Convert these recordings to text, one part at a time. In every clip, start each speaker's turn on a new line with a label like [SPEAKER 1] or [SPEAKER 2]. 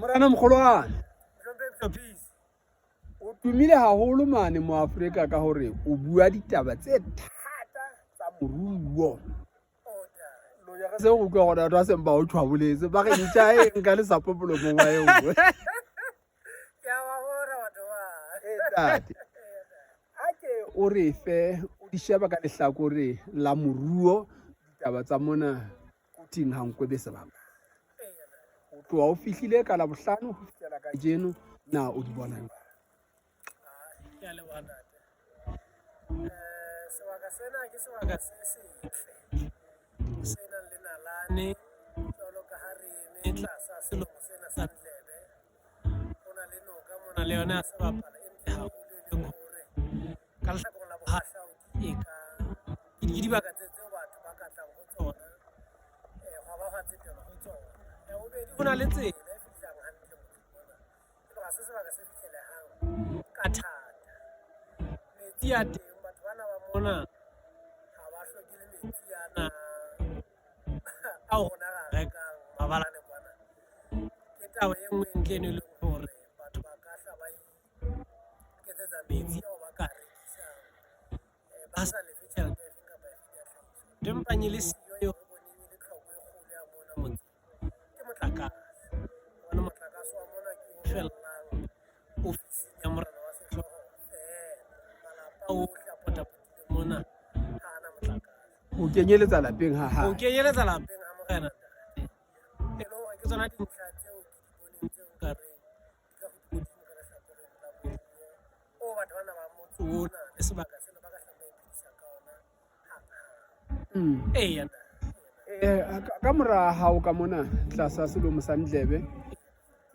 [SPEAKER 1] Morena Mokgolwane, o tumile haholo mane mo Afrika ka hore o bua ditaba tse thata tsa moruo. Loja re se go utlwa gore batho ba seng ba o tshwaboletse ba re ntša e nka lesapo molomong wa e nngwe. Ntate, a ke o re fe o di sheba ka lehlakore la moruo ditaba tsa mona Koting ha Nkwebe sebaka. Ho tloha o fihlile ka Labohlano ho fihlela kajeno, na o di bona jwang?
[SPEAKER 2] Ke a leboha ntate. Sebaka sena ke sebaka se setle se nang le nalane jwalo ka ha re eme tlasa selomo sena sa Ndlebe. Ho na le noka mona le yona ya sebapala e ntle haholo e leng hore ka lehlakoreng la bohahlaudi e ka ke dibaka tse tseo batho ba ka tlang ho tsona hwa ba hwa tsetelwa ho tsona. Ya bobedi, ho na le tsela e fihlang hantle motseng mona. E ha se sebaka se fihlelehang ka thata. Metsi a teng, batho bana ba mona ha ba hloke le metsi ana ao rona re a rekang mabalane kwana. Ke taba e nngwe e ntle eno e leng hore batho ba ka hla ba iketsetsa metsi ao ba ka rekisang ba sa lefe tjhelete efeng kapa efeng ya tlhahiso. Ntho e mpang e le siyo eo re boneng e le tlhoko e kgolo ya mona motseng ke motlakase. Hobane motlakase wa mona ke o fellang ofising ya morena wa sehlooho feela. Malapa ohle a potapotileng mona ha ana motlakase.
[SPEAKER 1] Ho kenyeletsa lapeng ha hae.
[SPEAKER 2] Ho kenyeletsa lapeng ha morena ntate. E le hore ke tsona dintlha tseo ke di boneng tseo nka reng di ka hodimodimo ka lehlakoreng la moruo oo batho bana ba motse ona le sebaka sena ba ka hlang ba iphedisa ka ona hanghang. Eya ntate.
[SPEAKER 1] Ka mora hao ka mona tlasa selomo sa Ndlebe,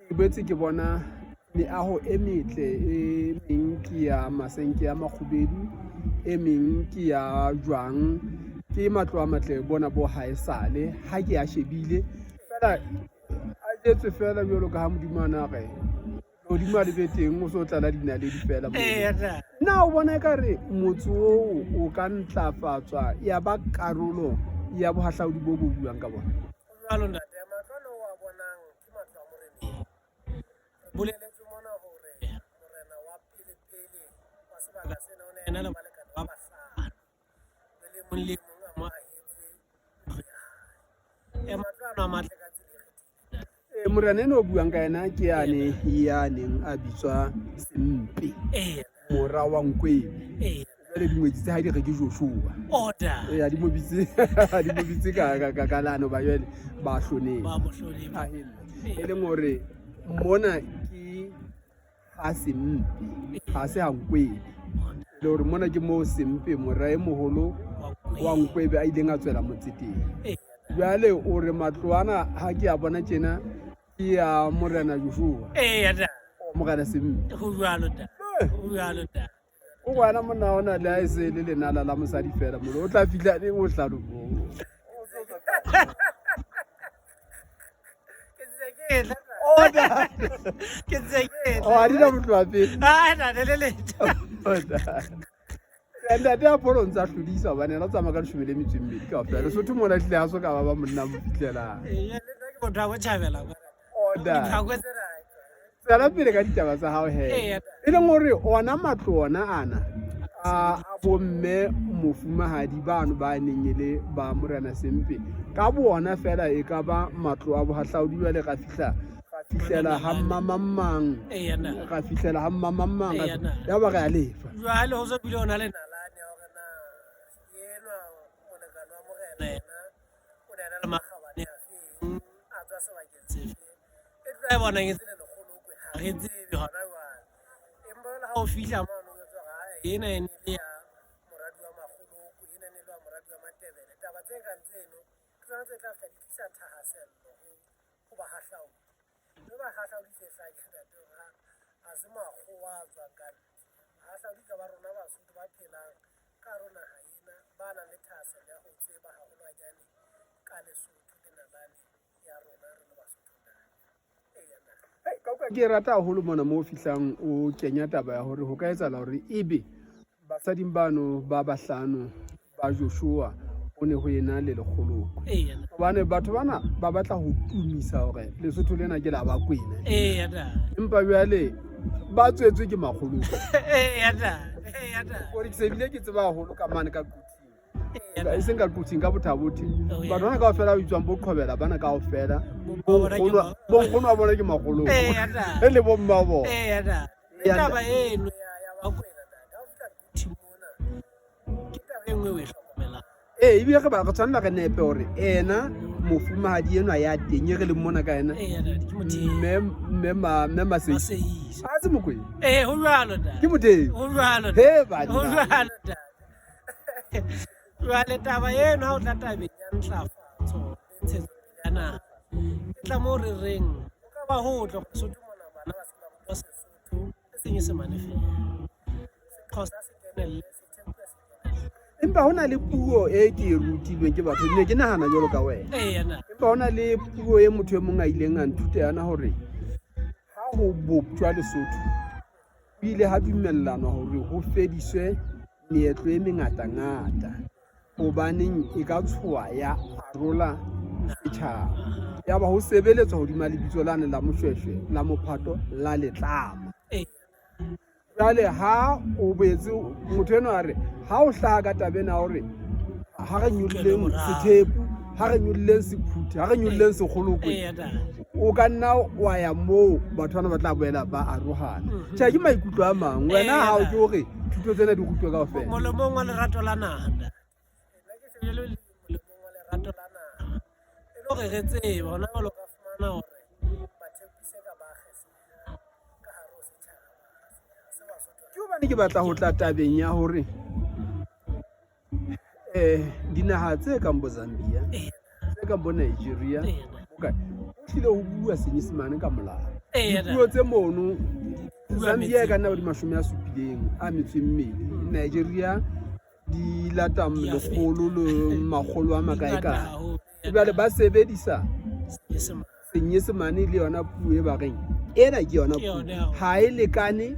[SPEAKER 1] ke boetse ke bona meaho e metle e meng ke ya masenke a makgubedu, e meng ke ya jwang, ke matlo a matle bona bo haesale ha ke a shebile fela a jetswe fela jwalo ka ha Modimo a na re hodimo a le be teng o so tlala dinaledi fela moo. Na o bona ekare motse oo o ka ntlafatswa ya ba karolo ya bohahlaudi bo bo buang ka bona?
[SPEAKER 2] Ho jwalo ntate, matlo ana o a bonang ke matlo a moreneng. Re boleletswe mona hore morena wa pele pele wa sebaka sena o ne a ena le balekane ba bahlano. Mme le mong le mong a mo ahetse ntlo ya hae. Matlo ano a matle ka tsela e kgethehileng.
[SPEAKER 1] Morena eno o buang ka yena ke yane ya neng a bitswa Sempe, mora wa Nkwebe. Jwale dingwetsi tsa hae di re ke Joshua.
[SPEAKER 2] Order.
[SPEAKER 1] Ee, ha di mo bitse ha di mo bitse ka ka ka ka lano ba jwale ba hloneng.
[SPEAKER 2] Ba mo hloneng.
[SPEAKER 1] E leng hore mona ke ha Sempe, ha se ha Nkwebe. Le hore mona ke moo Sempe mora e moholo wa Nkwebe a ileng a tswela motse teng. Jwale o re matlo ana ha ke a bona tjena ke ya morena Joshua.
[SPEAKER 2] Eya da.
[SPEAKER 1] Morena Sempe.
[SPEAKER 2] Ho jwalo da. Ho jwalo da.
[SPEAKER 1] O ngwana monna ona le ha e se le lenala la mosadi fela molo o tla fihla neng o hlalobong.
[SPEAKER 2] Ke ntse ke tla.
[SPEAKER 1] Order.
[SPEAKER 2] Ke ntse ke
[SPEAKER 1] O a dina motloa pele.
[SPEAKER 2] Ah, ntate le letho.
[SPEAKER 1] Order. Ntate a pholo ntse a hlodisa hobane yena o tsamaya ka leshome le metso e mmedi kaofela. Lesotho mona hlile ha so ka ba ba monna mo fihlelang.
[SPEAKER 2] Ee, le nna ke motho wa botjhabela kwana.
[SPEAKER 1] Order.
[SPEAKER 2] Diphako tsena.
[SPEAKER 1] Tswela pele ka ditaba tsa hao he.
[SPEAKER 2] Eya.
[SPEAKER 1] E leng hore ona matlo ona ana a bomme mofumahadi bano ba neng e le ba morena Sempe ka bona fela e ka ba matlo a bohahlaudi jwale ra fihla ra fihlela ha mmamangmang
[SPEAKER 2] Eya na.
[SPEAKER 1] ra fihlela ha mmamangmang
[SPEAKER 2] Eya na.
[SPEAKER 1] ya ba re a lefa.
[SPEAKER 2] Jwale ho so bile ho na le nalane ya hore na enwa molekane wa morena yena o ne a na le makgabane a feng, a tswa sebakeng sefeng. E tloha e bonang e tsela lekgolokwe ha re tsebe hona jwale. Empa jwale ha o fihla mane o jwetswa hore ae ena e ne le ya moradi wa Makgolokwe, ena e ne le wa moradi wa Matebele. Taba tse kang tseno ke tsona tse tla fihla di tlisa thahasello ho bahahlaudi. Mme bahahlaudi tse hlake ntate hore ha se makgowa a tswang ka ntle. Bahahlaudi ka ba rona Basotho ba phelang ka hare ho naha ena, ba nang le thahasello ya ho tseba haholwanyane ka Lesotho le nalane ya rona re le Basotho ntate. Eya ntate.
[SPEAKER 1] Ka utlwa ke rata haholo mona moo o fihlang o kenya taba ya hore ho ka etsahala hore ebe basading bano ba bahlano ba Joshua ho ne ho ena le lekgolokwe. Hobane batho bana ba batla ho tumisa hore Lesotho lena ke la Bakwena. Empa jwale ba tswetswe ke Makgolokwe. Hore ke se bile ke tseba haholo ka mane ka Quthing. E seng ka Quthing, ka Bothabothe. Batho bana kaofela ba bitswang bo Qhobela bana kaofela. Bonkgono wa bona ke Makgolokwe. Le bomma bona.
[SPEAKER 2] Taba eno ya Bakwena ntate, ha o fihla Quthing mona, ke taba e nngwe o e hlokomelang.
[SPEAKER 1] Ee, ebile re ba re tshwanela re nepe hore ena mofumahadi enwa ya teng e re leng mona ka ena, mme Maseiso. Ha se Mokwena.
[SPEAKER 2] Ee, ho jwalo ntate.
[SPEAKER 1] Ke Motheo.
[SPEAKER 2] Ho jwalo.
[SPEAKER 1] He banna.
[SPEAKER 2] Ho jwalo ntate. Jwale taba eno ha o tla tabeng ya ntlafatso le ntshetsopele ya naha, e tla moo re reng ho ka ba hotle hore Lesotho mona bana ba se ke ba rutwa Sesotho le Senyesemane feela. Sexhosa se kenelle, Sethepu se kenelle.
[SPEAKER 1] Empa ho na le puo e ke e rutilweng ke batho, ne ke nahana jwalo ka wena. Empa ho na le puo e motho e mong a ileng a nthuta yona hore ha ho boptjwa Lesotho, ho ile ha dumellanwa hore ho fediswe meetlo e mengata-ngata hobaneng e ka tshoha ya arola setjhaba. Yaba ho sebeletswa hodima lebitso lane la Moshweshwe la mophato la Letlama. Jwale ha o boetse motho enwa a re ha o hlaha ka taba ena hore ha re nyolleng sethepu, ha re nyolleng sephuthe, ha re nyolleng sekgolokwe, o ka nna wa ya moo batho bana ba tla boela ba arohana. Tjhe, ke maikutlo a mang. Wena ha o ke hore thuto tsena di rutwe kaofela.
[SPEAKER 2] Molemong wa lerato la naha, ntate. Nna ke shebile le molemong wa lerato la naha. E le hore re tsebe hona jwale o ka fumana hore bathepise ka ba kgeseha ka hare ho setjhaba. Se Basotho.
[SPEAKER 1] Ke hobane ke batla ho tla tabeng ya hore dinaha tse kang bo Zambia, tse kang bo Nigeria, ho hlile ho bua Senyesemane ka molao. Dipuo tse mono Zambia e ka nna ba di 72, Nigeria di lata 100 le 400 a makae kae. Jwale ba sebedisa Senyesemane le yona puo e ba reng ena ke yona puo. Ha e lekane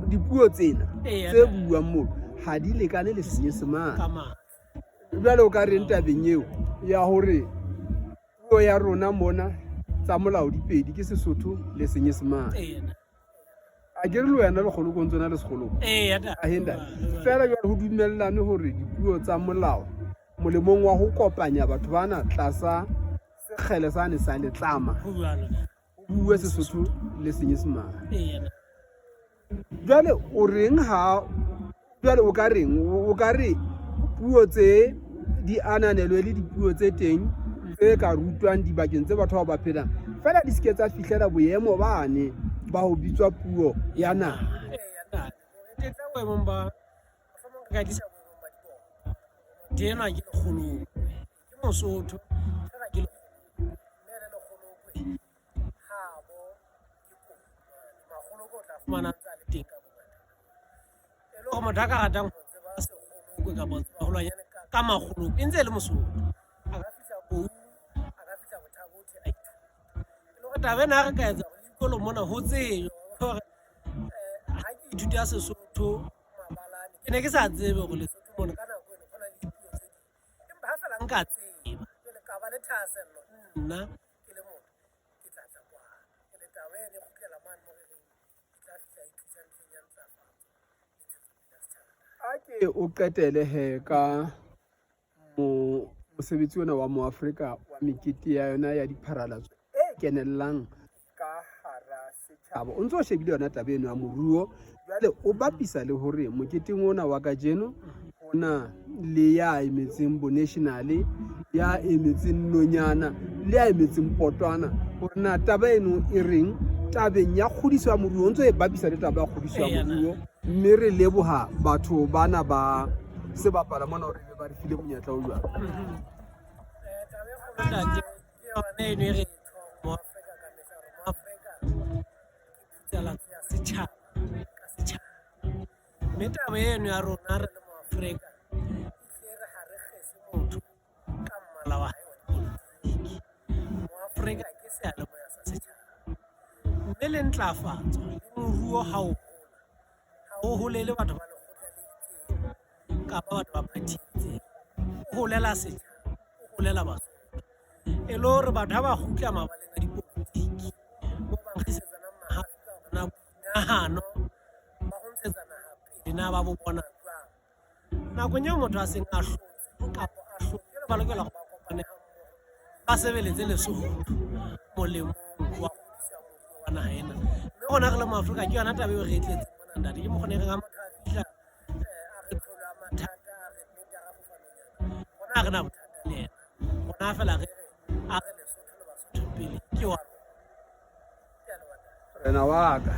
[SPEAKER 1] dipuo tsena tse buang moo ha di lekane le Senyesemane. Jwale o ka reng tabeng eo ya hore puo ya rona mona tsa molao di pedi ke Sesotho le Senyesemane. A ke re le wena lekgoloko ntse na le sekgoloko. A henda. Fela jwale ho dumellane hore dipuo tsa molao molemong wa ho kopanya batho bana tlasa sekgele sane sa Letlama, ho bue Sesotho le Senyesemane. Jwale o reng ha jwale o ka reng o ka re puo tse di ananelwe le dipuo tse teng tse ka rutwang dibakeng tse batho bao ba phelang fela di seke tsa fihlela boemo bane ba ho bitswa puo ya naha.
[SPEAKER 2] Boemong ba mohlomong re ka tlisa boemong ba diboko. Motho enwa ke lekgolokwe, ke Mosotho fela ke lekgolokwe, mme ene lekgolokwe habo ke Koumane. Makgolokwe o tla fumana ntse a le teng ka bongata. E le hore motho a ka ratang ho tseba sekgolokwe kapa ho tseba haholwanyane ka makgolokwe e ntse e le Mosotho, a ka fihla Koung, a ka fihla Bothabothe a ithuta. E le hore taba ena ha re ka etsa hore dikolong mona ho tsejwe hore ha ke ithuta Sesotho mabalane, ke ne ke sa tsebe hore Lesotho mona ka nako eno ho na le dipuo tse ding. Empa ha feela nka tseba, jwale ka ba le thahasello nna ke le motho, ke tla tla kwana. Ene taba ena e kgutlela mane mo re reng e tla fihla e thusa ntlheng ya ntlafatso le ntshetsopele ya setjhaba.
[SPEAKER 1] A ke o qetele he ka mosebetsi ona wa Moafrika wa mekete ya yona ya dipharalatso e kenellang ka hara setjhaba. O ntso o shebile yona taba eno ya moruo, jwale o bapisa le hore moketeng ona wa kajeno ho na le ya emetseng bo national, ya emetseng nonyana le ya emetseng potwana, hore na taba eno e reng tabeng ya kgodiso ya moruo. O ntso e bapisa le taba ya kgodiso ya moruo, mme re leboha batho bana ba sebapala mona hore ba re file monyetla o jwalo.
[SPEAKER 2] Taba e kgolo ntate ke yona eno e re e tjhong mo Afrika ka mehla hore mo Afrika ke phutsalatso ya setjhaba ka setjhaba. Mme taba eno ya rona re le mo Afrika e re ha re kgese motho ka mmala wa hae wa dipolotiki. Mo Afrika ke seyalemoya sa setjhaba. Mme le ntlafatso le moruo ha o hola, ha o holele batho ba lekgotla le itseng kapa batho ba party e itseng. O holela setjhaba, o holela Basotho. E le hore batho ha ba kgutla mabaleng a dipolotiki moo ba nkgisetsanang mahafi ka hore na boinahano ba ho ntshetsa naha pele na ba bo bona jwang. Nakong eo motho a seng a hlotse kapa a hlotse, jwale ba lokela hore ba kopane ha mmoho, ba sebeletse Lesotho molemong wa kgodiso ya moruo wa naha ena. Mme rona re le Maafrika ke yona taba eo re e tletseng mona ntate. Ke mokgona e reng ha motho a fihla a re tlolo ya mathata, a re nnete, a re fofanonyana, rona ha re na bothata le yena. Rona feela re re a re Lesotho le Basotho pele ke wa rona. Ke a leboha ntate.
[SPEAKER 1] Morena wa ka.